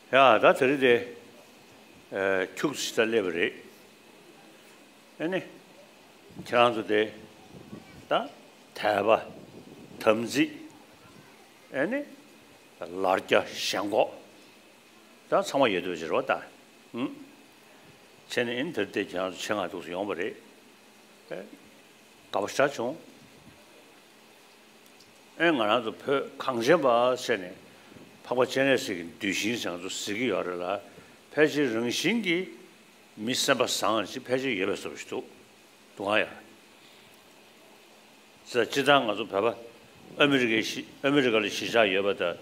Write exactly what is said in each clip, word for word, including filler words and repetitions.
ཡ་ད་དེ་རིང་དེ་ཨ་ཁྱུག་ཙམ་ཞིག་ད་སླེབས་པ་རེད། ཨེ་ནི་ཁྱེད་རང་ཚོ་དེ་ད་དད་པ་དམ་ཚིག་ཨེ་ནི་ལར་རྒྱ་ཞེན་ཁོག་ད་ཚང་མ་ཡོད་དུས་ཅི་རོ་ད། ཨུམ། བྱས་ནས་ཨེ་ནི་དེ་རིང་དེ་ཁྱེད་རང་ཚོ་ཆེད་མངགས་འདུག་སེ་ཡོང་བ་རེད། ཨེ། དགའ་པོ་ཞེ་དྲག་བྱུང་། ཨེ་ང་རང་ཚོ་བོད་གངས་ཅན་པ་ཟེར་ནས་འཕགས་པ་སྤྱན་རས་གཟིགས་ཀྱི་གདུལ་ཞིང་ཟེར་ང་ཚོ་ཟེར་གྱི་ཡོད་རེད་ལ། ཕལ་ཆེར་རང་བཞིན་གྱིས་མི་སེམས་པ་བཟང་ཅིག་ཕལ་ཆེར་ཡོད་པའི་བཟོ་ཞིག་འདུག་འདུག་ཨང་ཡ། ཟེར་སྤྱིར་བཏང་ང་ཚོ་བོད་པ་ཨ་མི་རི་ཀའི་གཞིས་ཨ་མི་རི་ཀ་ལ་གཞིས་ཆགས་ཡོད་པ་དང་།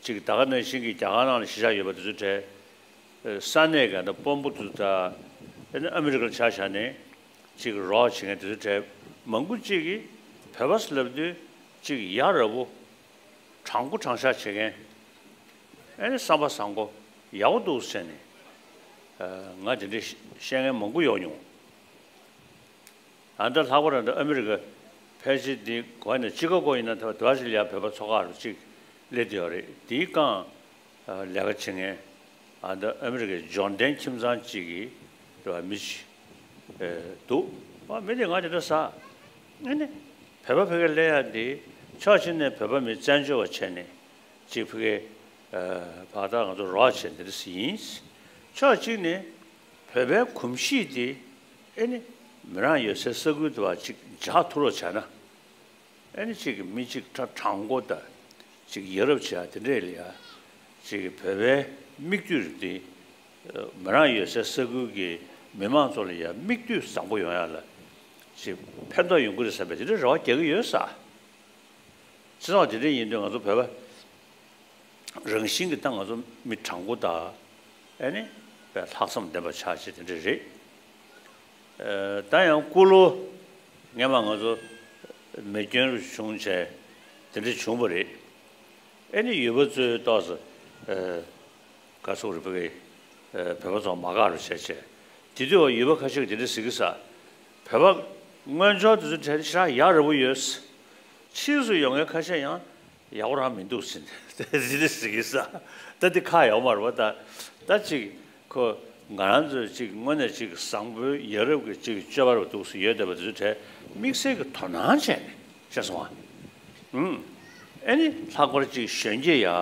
ཅིག་ད་ག་ནང་བཞིན་གྱི་རྒྱ་གར་ནང་ལ་གཞིས་ཆགས་ཡོད་པ་དེ་ཚོ་གྲས། ས་གནས་ག་འདྲ་དཔོན་པོ་དེ་ཚོ་དང་། ཨ་ནི་ཨ་མི་རི་ཀར་ཆ་བཞག་ནས་ཅིག་རོགས་བྱེད་མཁན་དེ་ཚོ་གྲས་མང་པོ་ཅིག་གིས་བོད་པ་ལབ་དུས་ཅིག་ཡ་རབས་པོ། དྲང་པོ་དྲང་བཞག་བྱེད་མཁན། ཨ་ནི་བསམ་པ་བཟང་པོ་ཡག་པོ་འདུག་ཟེར་ནས་ང་དེ་འདྲའི་བཤད་མཁན་མང་པོ་ཡོང་མྱོང་། ཨ་ད་ལྷག་པར་ད་ཨ་མི་རི་ཀ་ཕལ་ཆེར་འདི་གོ་ནས་ཅི་ཀ་གོ་ཡིན་ན་ད་དེ་བ་ཞིག་ལ་ཡ་བོད་པ་ཚོ་ཁག་རུ་ཅིག་སླེབས་བསྡད་ཡོད་རེད། དེའི་སྒང་ལས་ཀ་བྱེད་མཁན་ཨ་ད་ཨ་མི་རི་ཀའི་འབྱོར་ལྡན་ཁྱིམ་ཚང་ཅིག་གི་དེ་བ་མི་ཅིག་འདུག་ཨ་མི་དེ་ང་དེ་འདྲ་ཟ། ཨ་ནི་བོད་པ་ཕ་གིར་སླེབས་ཡ་འདི་ཕྱོགས་གཅིག་ནས་བོད་པ་མི་བཙན་བྱོལ་བ་བྱས་ནས་ཅིག་ཕ་གི་བར་ཐག་ང་ཚོ་རོགས་བྱས་འདི་འདྲ་ཟ་ཡིན། ཕྱོགས་གཅིག་ནས་བོད་པའི་གོམས་གཤིས་དེ་ཨ་ནི་མི་རང་ཡོད་སའི་ས་ཁུལ་དུ་བ་ཅིག་འཇགས་ཐུབ་རོགས་བྱས་ན། ཨ་ནི་གཅིག་གི་མི་གཅིག་ཁྲ་དྲང་པོ་དང་གཅིག་ཡ་རབས་བྱས་དེ་འདྲས་ལ་ཡ་གཅིག་གི་བོད་པའི་མིག་ལྟོས་རེད་དེ། མི་རང་ཡོད་སའི་ས་ཁུལ་གྱི་མི་མང་ཚོ་ལ་ཡ་མིག་ལྟོས་བཟང་པོ་ཡོང་ཡ་ལ་གཅིག་ཕན་ཐོགས་ཡོང་གི་རེད་བསམ་པའི་དེ་འདྲའི་རེ་བ་རྒྱག་གི་ཡོད་ས། སྤྱིར་བཏང་དེ་འདྲ་ཡིན་དུས་ང་ཚོ་བོད་པ་རང་བཞིན་གྱིས་ད་ང་ཚོ་མི་དྲང་པོ་དང་ཨ་ནི་དཔེ་ལྷག་བསམ་ལྡན་པ་ཆགས་ཆེ་དེ་འདྲ་རེད། ཨ་ད་ཡང་སྐུ་ལོ་སྔས་མ་ང་ཚོ་མེ་སྐྱོན་རུ་བྱུང་བྱས་དེ་འདྲ་བྱུང་བ་རེད། ཨ་ནི་ཡུལ་པ་ཚོའི་ཏོག་ཙམ་ཨ་དགའ་ཚོར་རེ་བོད་ཀྱི་ཨ་བོད་པ་ཚོ་མ་དགའ་རུ་བྱས་བྱས་དེ་དུས་ཡུལ་པ་ཁ་ཤས་ཀྱིས་དེ་འདྲ་ཟེར་གྱི་ས། བོད་པ་དངོས་འབྱོར་དེ་ཚོ་གྲས་ཤ་ཡག་རེ་བོ་ཡོད། ཕྱིས་སུ་ཡོང་མཁན་ཁ་ཤས་ཡང་ཡག་པོ་རང་མི་འདུག་ཟེར་ནས་ཟེར་གྱི་ས། ད་འདི་ཁ་ཡག་མ་རེད་པ། ད་ད་ཅིག་ཁོ་ང་རང་ཚོས་ཅིག་དངོས་གནས་ཅིག་བཟང་པོའི་ཡ་རབས་ཀྱི་ཅིག་སྤྱོད་པ་རུ་འདུག་སེ་ཡོད་བསྡད་པ་དེ་ཚོ་གྲས་དམིགས་བསལ་གྱི་དོ་སྣང་བྱས་ནས་ཤེས་སོང་ཨ། ཨུམ། ཨ་ནི་ལྷག་པར་ཅིག་གཞོན་སྐྱེས་ཡ།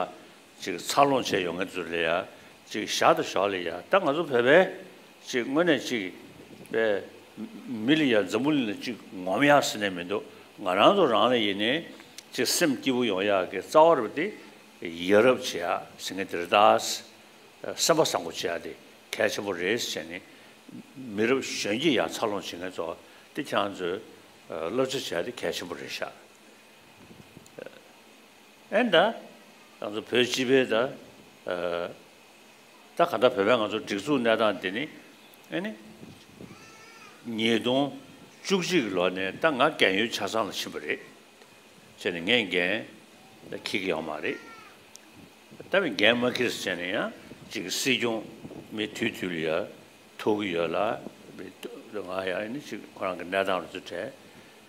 ཅིག་འཚར་ལོངས་བྱས་ཡོང་མཁན་ཚོ་ལ་ཡ། ཅིག་ཞར་དང་ཞོར་ལ་ཡ། ད་ང་ཚོ་བོད་པའི་ཅིག་དངོས་གནས་ཅིག་པའི་མི་ལ་ཡ་འཛམ་བུ་གླིང་ལ་ཅིག་ངོམ་ཡག་ཟེར་ནས་མི་འདུག་ང་རང་ཚོ་རང་ལ་ཡིན་ནའི་ཅིག་སེམས་སྐྱིད་པོ་ཡོང་ཡག་གི་རྩ་བ་རུ་དེ་ཡ་རབས་བྱེད་ཡག་ཟེར་མཁན་དེ་རེད་ད། སེམས་པ་བཟང་པོ་བྱེད་ཡག་དེ་གལ་ཆེན་པོ་རེད་ཟེར་ནས་མི་རབས་གཞོན་སྐྱེས་ཡ་འཚར་ལོངས་བྱེད་མཁན་ཚོ་དེ་ཁྱེད་རང་ཚོས་བསླབ་བྱ་བྱེད་ཡག་དེ་གལ་ཆེན་པོ་རེད་ཤག་ཨེ་འདྲ། ང་ཚོ་བོད་སྤྱི་པའི་ད། ད་ག་འདྲ་བོད་པའི་ང་ཚོ་སྒྲིག་འཛུགས་གནས་སྟངས་འདི་ནི། ཨེ་ནི། ཉིས་སྟོང་བཅུ་གཅིག་གི་ལོ་ནས་ད་ང་རྒན་ཡོལ་ཆ་ཚང་ལ་ཕྱིན་པ་རེད། བྱས་ནས་ངས་འགན་ད་འཁྱེར་གྱི་ཡོད་མ་རེད། ད་བས་འགན་མ་འཁྱེར་ཟེར་བྱས་ནས་ཡང་ཅིག་སྲིད་སྐྱོང་མི་དུས་དུས་ལ་ཡ། ཐུག་གི་ཡོད་ལ། ང་ཡང་ནི་ཅིག་ཁོ་རང་གི་གནས་སྟངས་རུ་ཚུད་བྲལ་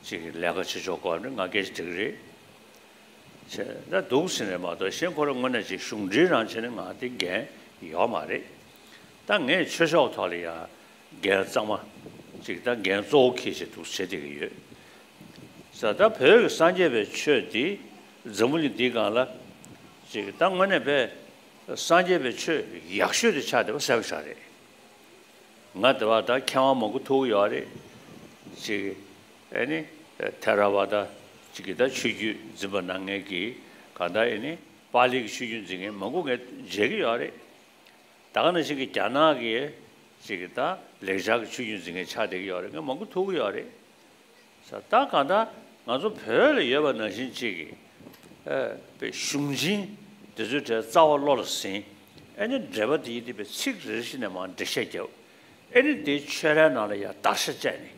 ཅིག་ལས་ཀ་བྱེད་ཕྱོགས་སྐོར་ནི་ང་སྐད་ཆ་དྲི་གི་རེད། བྱས་ད་འདུག་ཟེར་ནས་མ་གཏོགས་གཞན་ཁོ་རང་དངོས་གནས་ཅིག་གཞུང་འབྲེལ་རང་བྱས་ནས་ང་དེ་འགན་ཡོད་མ་རེད། ད་ངས་ཆོས་ཕྱོགས་ཐོག་ལ་ཡང་འགན་གཙང་མ་ཅིག་ད་འགན་གཙོ་བོ་འཁྱེར་བྱས་འདུག་བྱེད་བསྡད་ཀྱི་ཡོད། ས་ད་བོད་ཀྱི་སངས་རྒྱས་པའི་ཆོས་འདི་འཛམ་བུ་གླིང་འདིའི་སྒང་ལ་ཅིག་ད་དངོས་གནས་པའི་སངས་རྒྱས་པའི་ཆོས་ཡག་ཤོས་དེ་ཆགས་བསྡད་པ་གསལ་པོ་ཆགས་རེད། ང་དེ་བ་ད་མཁས་དབང་མང་པོ་ཐུག་གི་ཡོད་རེད། ཅིག་ཨེ་ནི་ཐེ་ར་བ་ད་ཅིག་གི་ད་ཆོས་བརྒྱུད་འཛིན་པ་གནང་མཁན་གྱི་གང་ལྟར་ཨེ་ནི་པཱ་ལི་གི་ཆོས་བརྒྱུད་འཛིན་མཁན་མང་པོ་ངས་མཇལ་གྱི་ཡོད་རེད། ད་ག་ནང་བཞིན་གྱི་རྒྱ་ནག་གི་ཅིག་གི་ད་ལེགས་སྦྱར་གྱི་ཆོས་བརྒྱུད་འཛིན་མཁན་ཆགས་བསྡད་ཀྱི་ཡོད་རེད། ངས་མང་པོ་ཐུག་གི་ཡོད་རེད། ས་ད་གང་ལྟར་ང་ཚོ་བོད་ལ་ཡོད་པ་ནང་བཞིན་ཅིག་གི་ཨེ་པའི་གཞུང་ཆེན་དེ་ཚོའི་གྲས་རྩ་བ་བློ་ལ་ཟིན། ཨེ་ནི་འགྲེལ་པ་དེ་ཡིན་དེ་པའི་ཚིག་རེ་རེ་བཞིན་ནས་མར་འགྲེལ་བཤད་རྒྱབ། ཨེ་ནི་དེ་ཆོས་རའི་ནང་ལ་ཡང་བརྡར་ཤ་བཅད་ནས།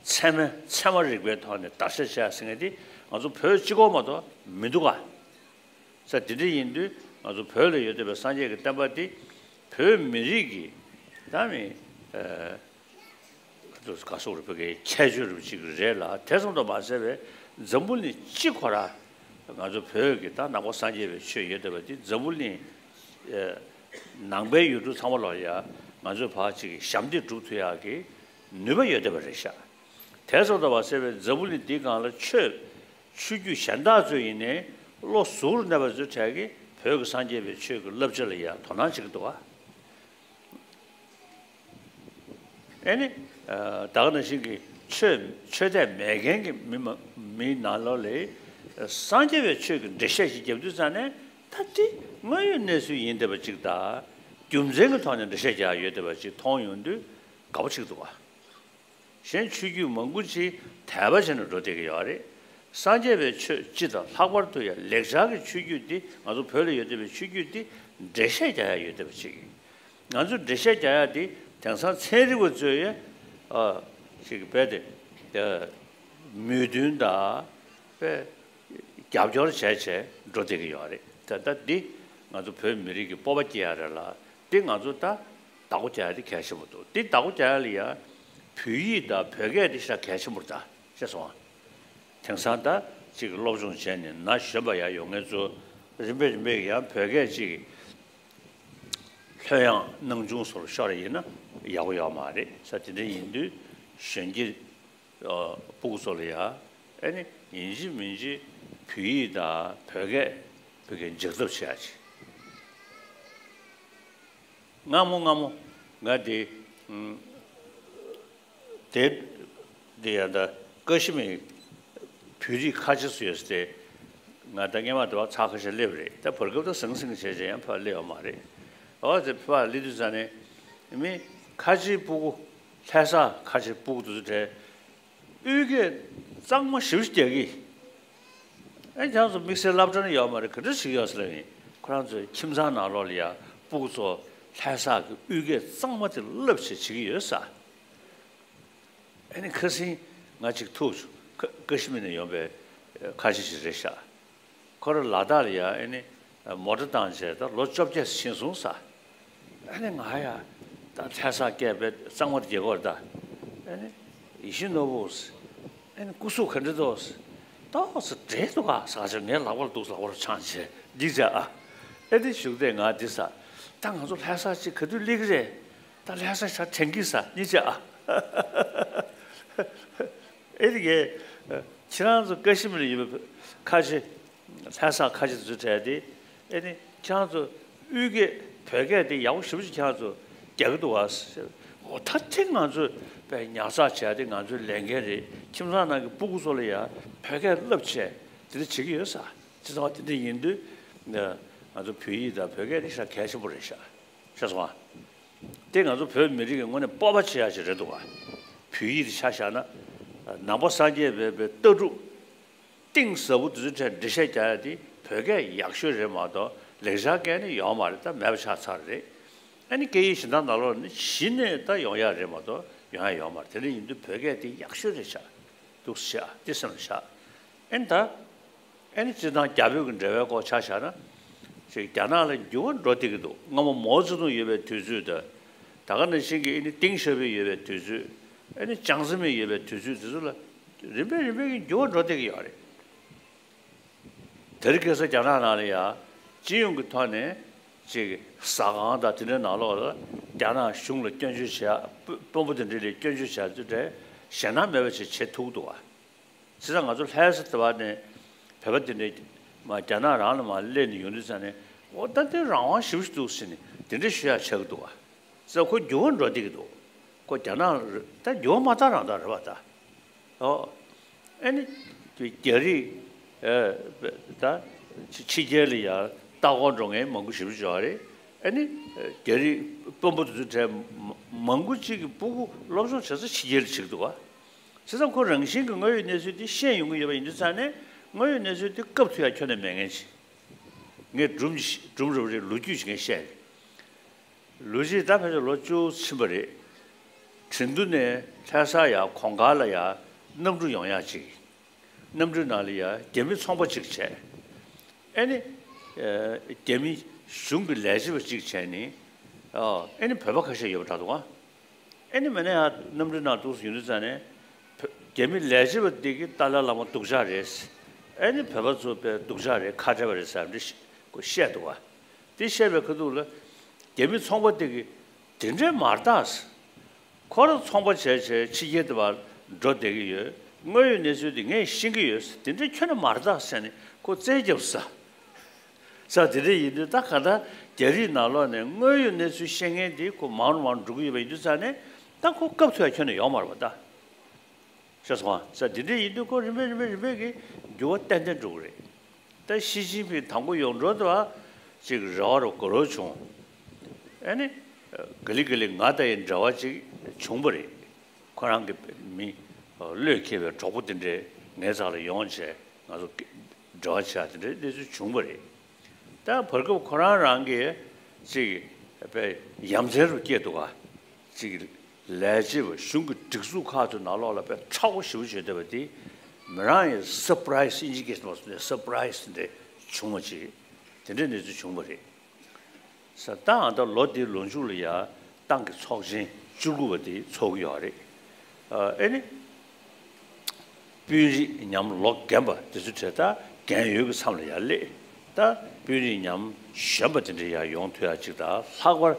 ཚད་མ་ཚད་མ་རིག་པའི་ཐོག་ནས་བརྡར་ཤ་བཅད་ཟེར་མཁན་དེ་ང་ཚོ་བོད་གཅིག་པོ་མ་གཏོགས་མི་འདུག་ག་ས་དེ་འདྲ་ཡིན་དུས་ང་ཚོ་བོད་ལ་ཡོད་བསྡད་པའི་སངས་རྒྱས་ཀྱི་བསྟན་པ་འདི་བོད་མི་རིགས་ཀྱི་ད་མི་ཨ་ག་སོག་རེད་བོད་ཀྱི་ཁྱད་ཆོས་རུ་གཅིག་རེད་ལ། དེ་ཙམ་དུ་མ་ཟད་པའི་འཛམ་བུ་གླིང་སྤྱི་ཁོ་ར་ང་ཚོ་བོད་ཀྱི་ད་ནང་པ་སངས་རྒྱས་པའི་ཆོས་ཡོད་བསྡད་པ་འདི་འཛམ་བུ་གླིང་ཨ་ ནང་པའི་ཡུལ་གྲུ་ཚང་མ་ལོག་ཡ་ང་ཚོས་ཕར་ཅིག་ཞབས་འདེགས་སྒྲུབ་ཐུབ་ཡག་གི་ནུས་པ་ཡོད་བསྡད་པ་རེད་ཤག་དེ་སོང་ཙང་བ་ཟེར་བའི་འཛམ་བུ་གླིང་འདིའི་སྒང་ལ་ཆོས་ཆོས་བརྒྱུད་གཞན་དག་ཚོས་ཡིན་ནའི་བློ་གཟུ་བོར་གནས་པ་ཚོའི་གྲས་ཀྱིས་བོད་ཀྱི་སངས་རྒྱས་པའི་ཆོས་ཀྱི་བསླབ་བྱ་ལ་ཡ་དོ་སྣང་བྱེད་ཀྱི་འདུག་ག་ཨེ་ནི། ད་ག་ནང་བཞིན་གྱི་ཆོས་ཆོས་དད་མེད་མཁན་གྱི་མི་མ་མིའི་ནང་ལོགས་ལ་སངས་རྒྱས་པའི་ཆོས་ཀྱི་འགྲེལ་བཤད་ཞིག་བརྒྱབ་དུས་ཙང་ནས་ད་དེ་དངོས་ཡོད་གནས་ཚུལ་ཡིན་བསྡད་པ་ཅིག་དང་རྒྱུ་མཚན་གྱི་ཐོག་ནས་འགྲེལ་བཤད་རྒྱག་ཡོད་བསྡད་པ་ཅིག་མཐོང་ཡོང་དུས་དགའ་པོ་ཅིག་འདུག་ག་གཞན་ཆོས་བརྒྱུད་མང་པོ་ཅིག་དད་པ་བྱས་ནས་འགྲོ་བསྡད་ཀྱི་ཡོད་རེད། སངས་རྒྱས་པའི་ཆོས་སྤྱི་དང་ལྷག་པར་དུ་ཡང་ལེགས་སྦྱར་གྱི་ཆོས་བརྒྱུད་འདི་ང་ཚོ་བོད་ལ་ཡོད་བསྡད་པའི་ཆོས་བརྒྱུད་འདི་འགྲེལ་བཤད་རྒྱག་ཡ་ཡོད་བསྡད་པ་ཅིག་ང་ཚོས་འགྲེལ་བཤད་རྒྱག་ཡ་དེ་དེང་སང་ཚན་རིག་པ་ཚོས་ཡང་ཨ་ཅིག་རྦད་དེ་ཨ་མོས་མཐུན་དང་དཔེ་རྒྱབ་སྐྱོར་བྱས་བྱས་འགྲོ་བསྡད་ཀྱི་ཡོད་རེད། ད་ལྟ་འདི་ང་ཚོ་བོད་མི་རིགས་ཀྱི་སྤོབས་པ་སྐྱེ་ཡ་རེད་ལ་འདི་ང་ཚོ་ད་བདག་པོ་རྒྱག་ཡ་དེ་གལ་ཆེན་པོ་འདུག་འདི་བདག་པོ་རྒྱག་ཡ་ལ་ཡ་བོད་ཡིག་དང་བོད་སྐད་དེ་ཞེ་དྲག་གལ་ཆེན་པོ་རེད་ད་ཤེས་སོང་ཨ། དེང་སང་ད་ཅིག་སློབ་སྦྱོང་བྱས་ནས་ན་གཞོན་པ་ཡར་ཡོང་མཁན་ཚོ་རིམ་པས་རིམ་པས་ཡང་བོད་སྐད་ཅིག་ལྷོད་ཡངས་སྣང་ཆུང་སོགས་ཤོར་ཡིན་ན་ཡག་པོ་ཡོད་མ་རེད་ས། དེ་འདྲ་ཡིན་དུས་གཞོན་སྐྱེས་ཨ་སྤུ་གུ་ཚོ་ལ་ཡ་ཨེ་ནི་ཡིན་གཅིག་མིན་གཅིག་བོད་ཡིག་དང་བོད་སྐད་བོད་སྐད་འཇགས་ཐབས་བྱེད་ཡ་ཅིག་སྔ་མོ་སྔ་མོ་ང་དེ་ཨུམ། དེབ་འདི་ཡང་ད་ཀ་ཤི་མིར་བོད་རིགས་ཁ་ཆེ་སུ་ཡོད་ཟེར་ཏེ། ང་ད་སྔས་མ་དེ་བ་ཚར་ཁ་ཤས་སླེབས་རེད། ད་བར་སྐབས་ད་ཟང་ཟིང་བྱས་བྱས་ཡང་ཕར་སླེབས་ཡོད་མ་རེད། ཨོ་དེ་ཕར་སླེབས་དུས་ཙང་ནས་མི་ཁ་ཆེའི་སྤུ་གུ་ལྷ་ས་ཁ་ཆེའི་སྤུ་གུ་དེ་ཚོ་གྲས་དབུས་སྐད་གཙང་མ་ཞེ་པོ་ཅིག་རྒྱག་གི། ཨེ་ཁྱེད་རང་ཚོ་དམིགས་བསལ་སློབ་གྲྭ་ནས་ཡོད་མ་རེད་ག་འདྲ་ཞིག་ཡོད་ཟེར་ལབ་ཡིན། ཁོ་རང་ཚོའི་ཁྱིམ་ཚང་ནང་ལོགས་ལ་ཡང་སྤུ་གུ་ཚོ་ལྷ་ས་གི་དབུས་སྐད་གཙང་མ་དེ་བསླབ་བྱས་བྱེད་ཀྱི་ཡོད་ས། ཨ་ནི་ཁ་སང་ང་གཅིག་ཐུག་བྱུང་། ཀ་ཀ་ཤི་མིར་ནས་ཡོང་པའི་ཨ་ཁ་ཤས་ཤིག་རེད་ཤག་ཁོ་རང་ལ་དྭགས་ལ་ཡ་ཨ་ནི་མོ་ཊ་བཏང་བྱས་ད་ལོ་བཅོ་བརྒྱད་ཕྱིན་སོང་ས། ཨ་ནི་ང་ཡ་ད་ལྷ་ས་སྐད་དཔེ་གཙང་མ་དེ་རྒྱག་གི་ཡོད་རེད་ད། ཨ་ནི་ཡིད་བཞིན་ནོར་བུ། ཨ་ནི་སྐུ་གཟུགས་ག་འདྲ་འདུག་ཏོག་ཙམ་བགྲེས་འདུག་ག་ཟེར་བྱས་ངའི་ལག་པར་འདུག་ལག་པར་འཆང་བྱས་འདི་བྱས་ཨ། ཨ་ནི་གཞུག་དེ་ང་འདི་ས། ད་ང་ཚོ་ལྷ་ས་ཅིག་ག་དུས་སླེབས་ཀྱི་རེད། ད་ལྷ་ས་ཆ་དྲན་གྱི་ས་གཉིས་བྱས་ཨ། ཨེ་དེ་གས། ཁྱེད་རང་ཚོ་ཀ་ཤི་མིར་ཡོད་པའི་ཁ་ཆེ། ལྷ་ས་ཁ་ཆེ་ཚོའི་གྲས་དེ། ཨེ་ནི་ཁྱེད་རང་ཚོ་དབུས་སྐད་བོད་སྐད་དེ་ཡག་པོ་ཞེ་པོ་ཅིག་ཁྱེད་རང་ཚོ་རྒྱག་གི་འདུག་བ། འོ་ད་ཐེངས་ང་ཚོས་དཔེ་ཉར་ཚགས་བྱས་ཏེ་ང་ཚོའི་ལས་འགན་རེད། ཁྱིམ་ཚང་ནང་གི་སྤུ་གུ་ཚོ་ལ་ཡང་བོད་སྐད་བསླབ་བྱས་དེ་འདྲ་བྱེད་ཀྱི་ཡོད་ས། བྱས་ཙང་དེ་འདྲ་ཡིན་དུས་ང་ཚོ་བོད་ཡིག་དང་བོད་སྐད་དེ་ཤ་གལ་ཆེན་པོ་རེད་ཤག་ཤེས་སོང་ང་། དེ་ང་ཚོ་བོད་མི་རིགས་ཀྱི་དངོས་གནས་སྤོབས་པ་བྱེད་ཡག་ཞིག་རེད་འདུག་ག་བོད་ཡིག་དེ་ཆ་བཞག་ན། ནང་པ་སངས་རྒྱས་པའི་པའི་ལྟ་གྲུབ་གཏིང་ཟབ་པོ་དེ་ཚོའི་གྲས་འགྲེལ་བཤད་རྒྱག་ཡ་དེ་བོད་སྐད་ཡག་ཤོས་རེད་མ་གཏོགས་ལེགས་སྦྱར་སྐད་ནི་ཡོད་མ་རེད། ད་མེད་པ་ཆགས་ཚར་རེད། ཨ་ནི་སྐད་ཡིག་གཞན་དག་ནང་ལོགས་ནི་གཞི་ནས་ད་ཡོང་ཡ་རེད་མ་གཏོགས་ཡོང་ཡ་ཡོད་མ་རེད། དེ་འདྲ་ཡིན་དུས་བོད་སྐད་དེ་ཡག་ཤོས་རེད་ཤག་འདུག་ཤག་དེ་སེམས་ལ་བཞག་ཨ་ནི་ད། ཨ་ནི་སྤྱིར་བཏང་རྒྱ་བོད་ཀྱི་འབྲེལ་བའི་སྐོར་ཆ་བཞག་ན། ཅིག་རྒྱ་ནག་ལ་འགྱུར་བ་འགྲོ་བསྡད་ཀྱི་འདུག་སྔ་མོ་མའོ་ཙེ་ཏུང་ཡོད་པའི་དུས་ཚོད་དང་། ད་ག་ནང་བཞིན་གྱི་ཨ་ནི་ཏེང་ཞའོ་ཕིང་ཡོད་པའི་དུས་ཚོད། ཨ་ནི་ཅང་ཙེ་མིན་ཡོད་པའི་དུས་ཚོད་དེ་ཚོ་ལ་རིམ་པས་རིམ་པས་ཀྱི་འགྱུར་བ་འགྲོ་བསྡད་ཀྱི་ཡོད་རེད། དེ་རིང་ཁ་སང་རྒྱ་ནག་ནང་ལ་ཡང་སྤྱི་ཡོངས་ཀྱི་ཐོག་ནས་ཅིག་ཟ་ཁང་དང་དེ་འདྲའི་ནང་ལོགས་ལ་རྒྱ་ནག་གཞུང་ལ་སྐྱོན་བརྗོད་བྱས། དཔོན་པོ་དེ་འདྲ་ལ་སྐྱོན་བརྗོད་བྱས་དུས་དེ་ཞེད་སྣང་མེད་པ་ཞིག་བྱེད་ཐུབ་ཀྱི་འདུག་བ། བྱས་ཙང་ང་ཚོ་ལྷ་ས་དེ་བ་ནས་བོད་པ་དེ་འདྲས་མ་རྒྱ་ནག་རང་ལ་མ་སླེབས་ནས་ཡོང་དུས་ཙང་ནས་འོ་ད་དེ་རང་དབང་ཞེ་པོ་ཞིག་འདུག་ཟེར་ནས་དེ་འདྲས་ཞུ་ཡག་ཆགས་ཀྱི་འདུག་བ། བྱས་ཙང་ཁོ་འགྱུར་བ་འགྲོ་བསྡད་ཀྱི་འདུག་ཁོ་རྒྱ་ནག་ད་འགྱུར་བ་མ་བཏང་རང་བཏང་རེད་བ་ད། ཨོ། ཨ་ནི། རྒྱ་རིགས། ཨ་ད། ཕྱི་རྒྱལ་ལ་ཡང་ལྟ་སྐོར་འགྲོ་མཁན་མང་པོ་ཞེ་པོ་ཅིག་ཡོད་རེད། ཨ་ནི། རྒྱ་རིགས་དཔོན་པོ་དེ་ཚོའི་གྲས་མང་པོ་ཅིག་གི་སྤུ་གུ་སློབ་སྦྱོང་བྱེད་ས་ཕྱི་རྒྱལ་ལ་བྱེད་ཀྱི་འདུག་བ། བྱས་ཙང་ཁོ་རང་བཞིན་གྱི་དངོས་ཡོད་གནས་ཚུལ་དེ་ཤེས་ཡོང་གི་ཡོད་པ་ཡིན་དུས་ཙང་ནས་དངོས་ཡོད་གནས་ཚུལ་དེ་སྐབས་ཐུག་ཡག་ཁྱོན་ནས་མེད་མཁན་ཞིག་ངས་སྒྲུང་སྒྲུང་རེ་བ་རེ་ལོ་རྒྱུས་ཤིག་ངས་བཤད། ལོ་རྒྱུས་ད་ཕལ་ཆེར་ལོ་བཅུ་ཕྱིན་པ་རེད། ཁྲིན་ཏུ་ནས་ལྷ་ས་ཡ་གོང་དཀར་ལ་ཡ་གནམ་གྲུ་ཡོང་ཡག་ཅིག་གནམ་གྲུའི་ནང་ལ་ཡ་རྒྱ་མི་ཚོང་པ་ཅིག་བྱས། ཨ་ནི། རྒྱ་མི་གཞུང་གི་ལས་བྱེད་པ་ཅིག་བྱས་ནི། ཨ་ནི་བོད་པ་ཁ་ཤས་ཡོད་པ་འདྲ་འདུག་ཨ། ཨ་ནི་མིན་ན་ཡ་གནམ་གྲུའི་ནང་འདུག་སེ་ཡོང་དུས་ཙང་ནས། རྒྱ་མི་ལས་བྱེད་པ་འདི་གིས་ཏཱ་ལའི་བླ་མ་སྡུག་ཅག་རེད། ཨ་ནི་བོད་པ་ཚོ་དཔེ་སྡུག་ཅག་རེད། ཁ་བྲལ་བ་རེད་ཟེར་འདྲ་ཞིག་བཤད་འདུག་བ། དེ་བཤད་པའི་ཁ་ཐུག་ལ། རྒྱ་མི་ཚོང་པ་དེ་གིས་དེ་འདྲའི་མ་རེད་ད། ཁོ་རང་ཚོང་པ་བྱས་བྱས་ཕྱི་རྒྱལ་དུ་བར་འགྲོ་བསྡད་ཀྱི་ཡོད། དངོས་ཡོད་གནས་ཚུལ་དེ་ངས་ཤེས་ཀྱི་ཡོད། དེ་འདྲའི་ཁྱོན་ནས་མ་རེད་ད་ཟེར་ནས་ཁོ་རྩད་བརྒྱབ་ས། ས་དེ་འདྲ་ཡིན་དུས་ད་ག་ད་རྒྱ་རིགས་ནང་ལོགས་ནས་དངོས་ཡོད་གནས་ཚུལ་ཤེས་མཁན་དེ་ཁོ་མང་རུ་མང་རུ་འགྲོ་གི་ཡོད་པ་ཡིན་དུས་ཙང་ནས་ད་ཁོ་སྐབས་ཐོག་ཁྱོན་ནས་ཡོང་མ་རེད་པ་ད། ཤེས་སོང་ཨ། ས་དེ་འདྲ་ཡིན་དུས་ཁོ་རིམ་པས་རིམ་པས་རིམ་པས་ཀྱིས་འགྱུར་བ་ཏན་ཏན་འགྲོ་གི་རེད། ད་ཞི་ཅིན་ཕིང་དང་པོ་ཡོང་འགྲོ་དུས་ཅིག་རེ་བ་རུ་དགའ་རབ་བྱུང་། ཨ་ནི། ག་ལེ་ག་ལེ་ང་དང་ཡང་འབྲེལ་བ་ཅིག་བྱུང་བ་རེད། ཁོ་རང་གི་མི་བློས་འཁེལ་བའི་གྲོགས་པོ་དེ་འདྲས་ངའི་རྩ་ལ་ཡོང་བྱས་ང་ཚོ་འབྲེལ་བ་བྱས་དེ་འདྲས་གནས་ཚུལ་བྱུང་བ་རེད། ད་བར་སྐབས་ཁོ་རང་རང་གིས་ཅིག་དཔེ་ཡ་མཚན་རུ་སྐྱེས་འདུག་ག་ཅིག་ལས་བྱེད་པ་གཞུང་གི་སྒྲིག་འཛུགས་ཁག་ཏུ་ནང་ལོགས་ལ་དཔེ་མཁྲེགས་པོ་ཞེ་པོ་བྱེད་བསྡད་པ་དེ་མི་རང་ཡང་སར་པ་རའི་སི་ཨིན་ཇི་སྐད་ནང་སུ་ནས་སར་པ་རའི་སི་འདྲ་བྱུང་བ་ཅིག་དེ་འདྲའི་གནས་ཚུལ་བྱུང་བ་རེད། ས་ད་ཨ་ད་ལོ་འདིའི་ལོ་མཇུག་ལ་ཡ་ཏང་གི་ཚོགས་ཆེན་བཅུ་དགུ་པ་དེ་ཚོགས་ཀྱི་ཡོད་རེད། ཨ་ནི། དཔོན་རིགས་ཉམས་ལོ་རྒན་པ་དེ་ཚོ་གྲས་ད་རྒན་ཡོལ་གྱི་མཚམས་ལ་ཡར་སླེབས། ད་དཔོན་རིགས་ཉམས་གཞོན་པ་དེ་འདྲ་ཡར་ཡོང་ཐུབ་ཡ་ཅིག་དང་ལྷག་པར་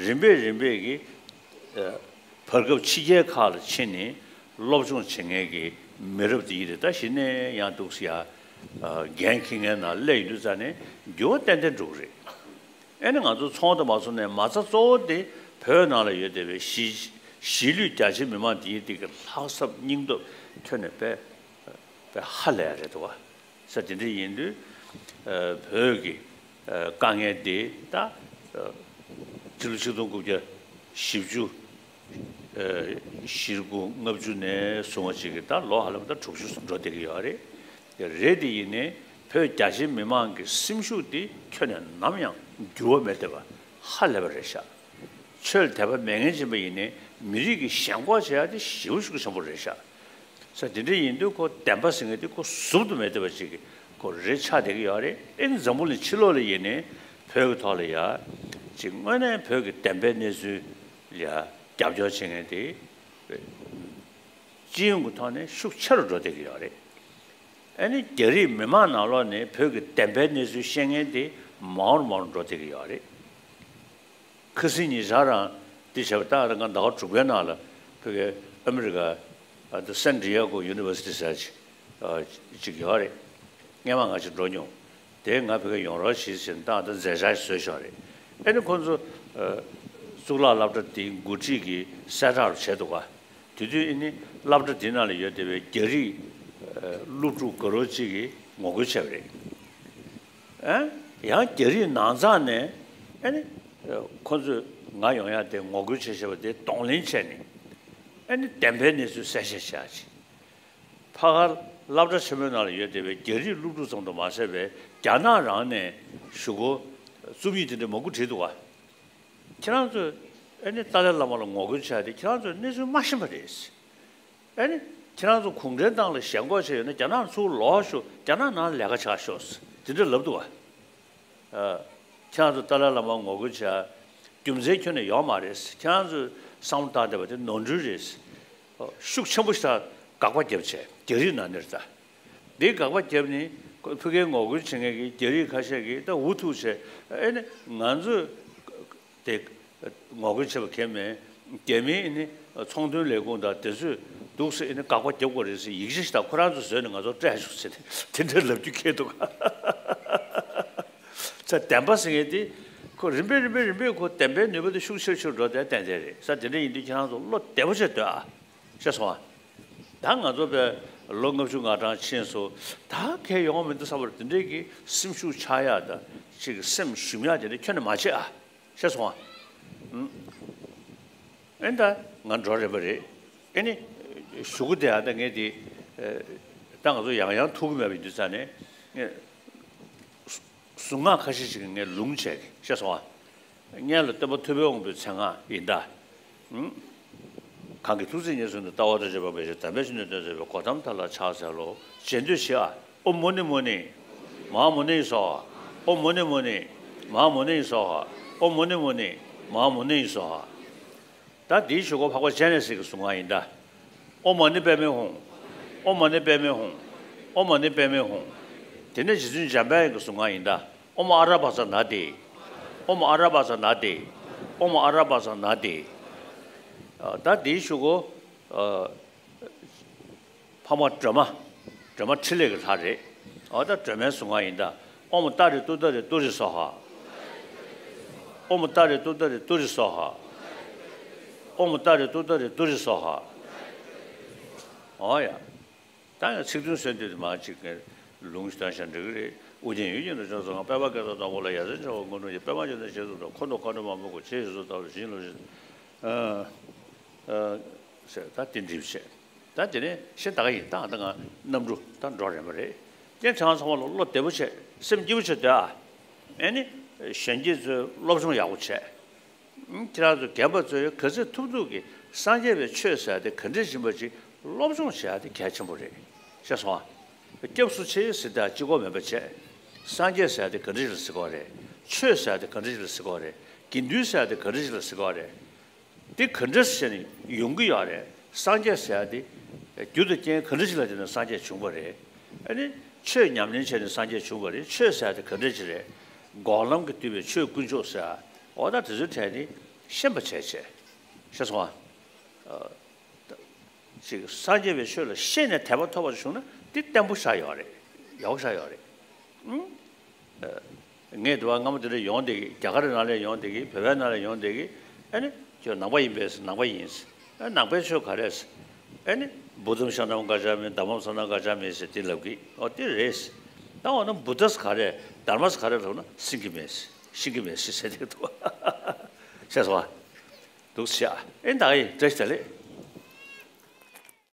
རིམ་པས་རིམ་པས་ཀྱི་བར་སྐབས་ཕྱི་རྒྱལ་ཁག་ལ་ཕྱིན་ནས་སློབ་སྦྱོང་བྱེད་མཁན་གྱི་མི་རབས་དེ་ཡིན་རེད། ད་གཞི་ནས་ཡང་འདུག་སེ་ཡ་འགན་འཁྱེར་མཁན་ནང་སླེབས་ཡོང་དུས་ཙང་ནས་འགྱུར་བ་ཏན་ཏན་འགྲོ་གི་རེད། ཨེ་ནི་ང་ཚོ་ཚོང་དང་མ་ཚོང་ནས་མ་རྩ་གཙོ་བོ་དེ་བོད་ནང་ལ་ཡོད་བསྡད་པའི་གཞིས་གཞིས་ལུས་རྒྱ་ཆེ་མི་མང་དེའི་དེ་གི་ལྷག་བསམ་སྙིང་སྟོབས་ཐོན་ནས་དཔེ་དཔེ་ཧ་ལས་ཡ་རེད་འདུག་བ། ས་དེ་འདྲ་ཡིན་དུས་བོད་ཀྱི་དཀའ་ངལ་དེ་ད་ཕྱི་ལོ་ཆིག་སྟོང་དགུ་བརྒྱ་བཞི་བཅུ་བཞི་དགུ་ལྔ་བཅུ་ནས་བཟུང་བ་ཅིག་གི་ད་ལོ་ཧ་ལམ་ད་དྲུག་ཅུ་འགྲོ་བསྡད་ཀྱི་ཡོད་རེད། རེད་དེ་ཡིན་ནའི་བོད་རྒྱ་ཆེ་མི་མང་གི་སེམས་ཤུགས་དེ་ཁྱོན་ནས་ནམ་ཡང་འགྱུར་བ་མེད་བསྡད་པ་ཧ་ལས་པ་རེད་ཤག་ཆོས་ལ་དད་པ་མེད་མཁན་ཅིག་ཡིན་པ་ཡིན་ནའི་མི་རིགས་ཀྱི་ཞེན་ཁོག་བྱེད་ཡ་དེ་ཞེ་པོ་ཤུགས་ཆེན་པོ་རེད་ཤག་ས་དེ་འདྲ་ཡིན་དུས་ཁོ་བདེན་པ་ཟེར་མཁན་དེ་ཁོ་ཟུབ་ཏུ་མེད་བསྡད་པ་ཅིག་གི་ཁོ་རེད་ཆགས་བསྡད་ཀྱི་ཡོད་རེད། ཨེ་ནི་འཛམ་བུ་གླིང་ཕྱི་ལོགས་ལ་ཡིན་ནའི་བོད་ཀྱི་ཐོག་ལ་ཡ་ཅིག་དངོས་གནས་བོད་ཀྱི་བདེན་པའི་གནས་ཚུལ་ལ་ཡ་རྒྱབ་སྐྱོར་བྱེད་མཁན་དེ། སྤྱི་ཡོངས་ཀྱི་ཐོག་ནས་ཤུགས་ཆེ་རུ་འགྲོ་བསྡད་ཀྱི་ཡོད་རེད། ཨ་ནི་རྒྱ་རིགས་མི་མང་ནང་ལོགས་ནས་བོད་ཀྱི་བདེན་པའི་གནས་ཚུལ་ཤེས་མཁན་དེ་མང་རུ་མང་རུ་འགྲོ་བསྡད་ཀྱི་ཡོད་རེད། ཁ་སང་ཉེ་ཆར་རང་འདི་བྱས་པ་ད་ང་ཟླ་བ་དྲུག་པའི་ནང་ལ་ཕ་གི་ཨ་མི་རི་ཀ་ཨ་ད་San Diego University ཟེར་ཅིག་ཨ་ཅིག་ཡོད་རེད། སྔན་མ་ང་ཅིག་འགྲོ་མྱོང་། དེ་ང་ཕ་གི་ཡོང་རོགས་བྱེད་ཟེར་ནས་ད་ད་མཛད་འཆར་ཞིག་བཟོས་ཤག་རེད། ཨ་ནི་ཁོང་ཚོ་ཨ་གཙུག་ལག་སློབ་གྲྭ་དེའི་འགོ་ཁྲིད་ཀྱི་གསལ་བསྒྲགས་རུ་བྱས་འདུག་ག་དེ་དུས་ཨ་ནི་སློབ་གྲྭ་དེ་ནང་ལ་ཡོད་བསྡད་པའི་རྒྱ་རིགས་ཨ་སློབ་ཕྲུག་དགའ་རབ་ཅིག་གིས་ངོ་རྒོལ་བྱས་པ་རེད། ཨ་ཡང་རྒྱ་རིགས་ནང་ཚང་ནས་ཨ་ནི་ཨ་ཁོང་ཚོས་ང་ཡོང་ཡ་དེ་ངོ་རྒོལ་བྱས་བྱས་པ་དེ་གདོང་ལེན་བྱས་ནས་ཨ་ནི་བདེན་པའི་གནས་ཚུལ་གསལ་བཤད་བྱས་ཡ་ཅིག་ཕ་གར་སློབ་གྲྭ་ཆེན་མོའི་ནང་ལ་ཡོད་བསྡད་པའི་རྒྱ་རིགས་སློབ་ཕྲུག་ཙམ་དུ་མ་ཟད་པའི་རྒྱ་ནག་རང་ནས་གཞུག་གུ་རྩོམ་ཡིག་དེ་འདྲ་མང་པོ་བྲིས་འདུག་ག་ཁྱེད་རང་ཚོས་ཨ་ནི་ཏཱ་ལའི་བླ་མ་ལ་ངོ་རྒོལ་བྱས་ཏེ་ཁྱེད་རང་ཚོས་གནས་ཚུལ་མ་ཤེས་པ་རེད། ཨ་ནི་ཁྱེད་རང་ཚོ་གུང་ཁྲན་ཏང་ལ་ཞེན་ཁོག་བྱས་ཡོད་ན་རྒྱ་ནག་ཚུར་ལོག་ཤོག་རྒྱ་ནག་ནང་ལས་ཀ་བྱ་ཤོག་དེ་འདྲ་ལབ་འདུག་ག་ཨ། ཁྱེད་རང་ཚོ་ཏཱ་ལའི་བླ་མ་ངོ་རྒོལ་བྱས། རྒྱུ་མཚན་ཁྱོན་ནས་ཡོད་མ་རེད། ཁྱེད་རང་ཚོས་བསམ་བློ་བཏང་བསྡད་པ་དེ་ནོར་འཁྲུལ་རེད། ཨོ། ཤུགས་ཆེན་པོ་ཞིག་དང་དགག་པ་བརྒྱབ་བྱས་རྒྱ་རིགས་ནང་ནས་རེད་ད། འདི་དགག་པ་བརྒྱབ་ནས་ཁོ་ཕ་གིར་ངོ་རྒོལ་བྱེད་མཁན་གྱི་རྒྱ་རིགས་ཁ་ཤས་ཀྱིས་ད་འུ་ཐུག་བྱས་ཨེ་ནི་ང་ཚོས་དེ་ངོ་རྒོལ་བྱེད་པ་གལ་མེད། རྒྱ་མིའི་ནི་ཚོང་དོན་ལས་ཁུངས་དང་དེ་ཚོས་འདུག་སེ་ནི་དགག་པ་རྒྱབ་དགོས་རེད་ཟེར་ཡིག་ཆ་ཞིག་དང་ཁོ་རང་ཚོ་བཟོས་ནས་ང་ཚོར་སྤྲད་ཤོག་ཟེར་ནས་དེ་འདྲ་ལབ་རྒྱུ་ཁེལ་འདུག་ཚ་བདེན་པ་ཟེར་མཁན་དེ་ཁོ་རིམ་པས་རིམ་པས་རིམ་པས་ཁོ་བདེན་པའི་ནུས་པ་དེ་ཤུགས་ཆེར་ཆེར་འགྲོ་བསྡད་ཏན་ཏན་རེད། ས་དེ་འདྲ་ཡིན་དུས་ཁྱེད་རང་ཚོ་བློ་བདེ་པོ་བྱས་སྡོད་ཨ། ཤེས་སོང་ཨ། ད་ང་ཚོ་བས་ལོ་ལྔ་བཅུ་ང་གྲངས་ཕྱིན་སོང་། ད་གལ་ཡོང་བ་མི་འདུག་བསམ་པར་དེ་འདྲའི་གི་སེམས་ཤུགས་ཆག་ཡག་དང་ཅིག་སེམས་ཞུམ་ཡག་དེ་འདྲ་ཁྱོན་ནས་མ་བྱེད་ཨ། ཤེས་སོང་ཨ། ཨེ་ད་ང་འགྲོ་རན་པ་རེད། ཨེ་ནི་གཞུག་གུ་དེ་ཨ་ད་ངས་དེ་ད་ང་ཚོ་ཡང་ཡང་ཐུག་གི་མེད་པ་ཡིན་དུས་ཙང་ནས་ངས་གཟུངས་སྔགས་ཁ་ཤས་ཤིག་ངས་ལུང་བྱས་ཤེས་སོང་ཨ། སྔོན་ལ་སྟོན་པ་ཐུབ་པའི་དབང་པོའི་མཚན་སྔགས་ཡིན་ད། གང་གི་ཐུགས་བརྩེ་ཉེར་བཟུང་དུ་ལྟ་བ་དང་བཅས་པ་འབད་ཞིང་དམ་པའི་ཆོས་ནི་སྟོན་མཛད་པའི་གོ་ཏམ་དག་ལ་ཕྱག་འཚལ་ལོ། རྗེས་ཟློས་བཞི་ཨ། ཨོཾ་མུ་ནི་མུ་ནི། མ་ཧཱ་མུ་ནེ་སྭཱ་ཧཱ། ཨོཾ་མུ་ནི་མུ་ནི། མ་ཧཱ་མུ་ནེ་སྭཱ་ཧཱ། ཨོཾ་མུ་ནི་མུ་ནི། མ་ཧཱ་མུ་ནེ་སྭཱ་ཧཱ། ད་འདིའི་གཞུག་གུ་འཕགས་པ་སྤྱན་རས་གཟིགས་ཀྱི་གཟུངས་སྔགས་ཡིན་ད། ཨོཾ་མ་ཎི་པདྨེ་ཧཱུྃ། ཨོཾ་མ་ཎི་པདྨེ་ཧཱུྃ། ཨོཾ་མ་ཎི་པདྨེ་ཧཱུྃ། དེ་ནས་རྗེ་བཙུན་འཇམ་དཔལ་དབྱངས་ཀྱི་གཟུངས་སྔགས་ཡིན་ད། ཨོཾ་ཨ་ར་པ་ཙ་ན་དྷཱིཿ། ཨོཾ་ཨ་ར་པ་ཙ་ན་དྷཱིཿ། ཨོཾ་ཨ་ར་པ་ཙ་ན་དྷཱིཿ། ཨ། ད་འདིའི་གཞུག་གུ། ཨ། འཕགས་མ་སྒྲོལ་མ། སྒྲོལ་མ་ཕྲིན་ལས་ཀྱི་ལྷ་རེད། འོ་ད་སྒྲོལ་མའི་གཟུངས་སྔགས་ཡིན་ད། ཨོཾ་ཏཱ་རེ་ཏུཏྟཱ་རེ་ཏུ་རེ་སྭཱ་ཧཱ། ཨོཾ་ཏཱ་རེ་ཏུཏྟཱ་རེ་ཏུ་རེ་སྭཱ་ཧཱ། ཨོཾ་ཏཱ་རེ་ཏུཏྟཱ་རེ་ཏུ་རེ་སྭཱ་ཧཱ། འོ་ཡ། ད་ཡང་ཚིག་དོན་གསལ་འདོད་དུ་མ་ཅིག་ལུང་ཞིག་བཏོན་ཤག་འགྲིག་གི་རེད། ཨུ་རྒྱན་ཡུལ་གྱི་འདུལ་བྱེད་རྫོགས་སངས། དཔལ་བ་བསྐལ་བཟང་དང་པོ་ལ། ཡ་མཚན་འཆང་བ་མངོན་སྤྲུལ་གྱི། པདྨ་འབྱུང་གནས་ཞེས་སུ་འགྲོ། འཁོར་དུ་མཁའ་འགྲོ་མང་པོས་བསྐོར། ཆོས་ཞེས་སུ་བཏགས་པ་ཞིང་ལ། ཨ། ཨ། ཟེར་ད་དེ་འགྲིག་བྱས། ད་དེ་ནས་ཤིང་ད་ག་ཡིན་ད་ད་ང་གནམ་གྲུ་ད་འགྲོ་རན་པ་རེད། རྐྱེན་ཚང་ཚང་མ་ལ་བློ་བདེ་པོ་བྱས། སེམས་སྐྱིད་པོ་བྱས་སྡོད་ཨ། ཨེ་ནི་གཞོན་སྐྱེས་ཚོས་སློབ་སྦྱོང་ཡག་པོ་བྱས། ཁྱེད་རང་ཚོ་རྒན་པ་ཚོས་ག་ཚོད་ཐུབ་ཐུབ་ཀྱིས་སངས་རྒྱས་པའི་ཆོས་ཟེར་དེ་ག་འདྲ་ཡིན་པ་ཅིག་སློབ་སྦྱོང་བྱེད་ཡ་དེ་གལ་ཆེན་པོ་རེད། ཤེས་སོང་ཨ། སྐྱབས་སུ་མཆི་ཟེར་དེ་གཅིག་པོ་མིན་པ་བྱས། སངས་རྒྱས་ཟེར་དེ་ག་འདྲ་ཞིག་ལ་ཟེར་གྱི་ཡོད་རེད། ཆོས་ཟེར་དེ་ག་འདྲ་ཞིག་ལ་ཟེར་གྱི་ཡོད་རེད། དགེ་འདུན་ཟེར་དེ་ག་འདྲ་ཞིག་ལ་ཟེར་གྱི་ཡོད་རེད། དེ་ག་འདྲ་བྱས་ནས་ཡོང་གི་ཡོད་རེད། སངས་རྒྱས་ཟེར་ཡ་དེ་རྒྱུ་དང་རྐྱེན་ག་འདྲ་ཞིག་ལ་བརྟེན་ནས་སངས་རྒྱས་བྱུང་བ་རེད། ཨ་ནི་ཆོས་ཉམས་ལེན་བྱས་ནས་སངས་རྒྱས་བྱུང་བ་རེད། ཆོས་ཟེར་ཡ་དེ་ག་འདྲ་ཞིག་རེད། འགོག་ལམ་གྱིས་བསྡུས་པའི་ཆོས་དཀོན་མཆོག་ཟེར་ཡ། འོ་ད་དེ་ཚོའི་གྲས་དེ་ཤེས་པ་བྱས་བྱས། ཤེས་སོང་ཨ། ཅིག་སངས་རྒྱས་པའི་ཆོས་ལ་ཤེས་ནས་དད་པ་ཐོབ་པ་བྱུང་ན་དེ་བརྟན་པོ་ཆགས་ཡོད་རེད། ཡག་པོ་ཆགས་ཡོད་རེད། ཨང་། ངས་དུ་བ་སྔ་མོ་དེ་འདྲ་ཡོང་བསྡད་ཀྱི། རྒྱ་གར་ནང་ལ་ཡོང་བསྡད་ཀྱི། བོད་པའི་ནང་ལ་ཡོང་བསྡད་ཀྱི། ཨ་ནི་ཁྱོད་ནང་པ་ཡིན་པས། ནང་པ་ཡིན། ཨ། ནང་པའི་ཆོས་ག་རེ། ཨ་ནི་བུདྡྷཾ་ཤཱ་ནམ་ག་ཛཱ་མི། དྷརྨཾ་སྭ་ནམ་ག་ཛཱ་མི་ཟེར་དེ་ལབ་ཀྱི། ཨོ་དེ་རེད། ད་འོ་ན་བུདྡྷ་ག་རེ། དྷརྨ་ག་རེ་ལབ་ན་ཤེས་ཀྱི་མེད། ཤེས་ཀྱི་མེད་ཟེར་དེ་འདུག་ཤེས་སོང་ཨ། འདུག་ཤག་ཨེ་ད་ཡིན། བཀྲ་ཤིས་བདེ་ལེགས།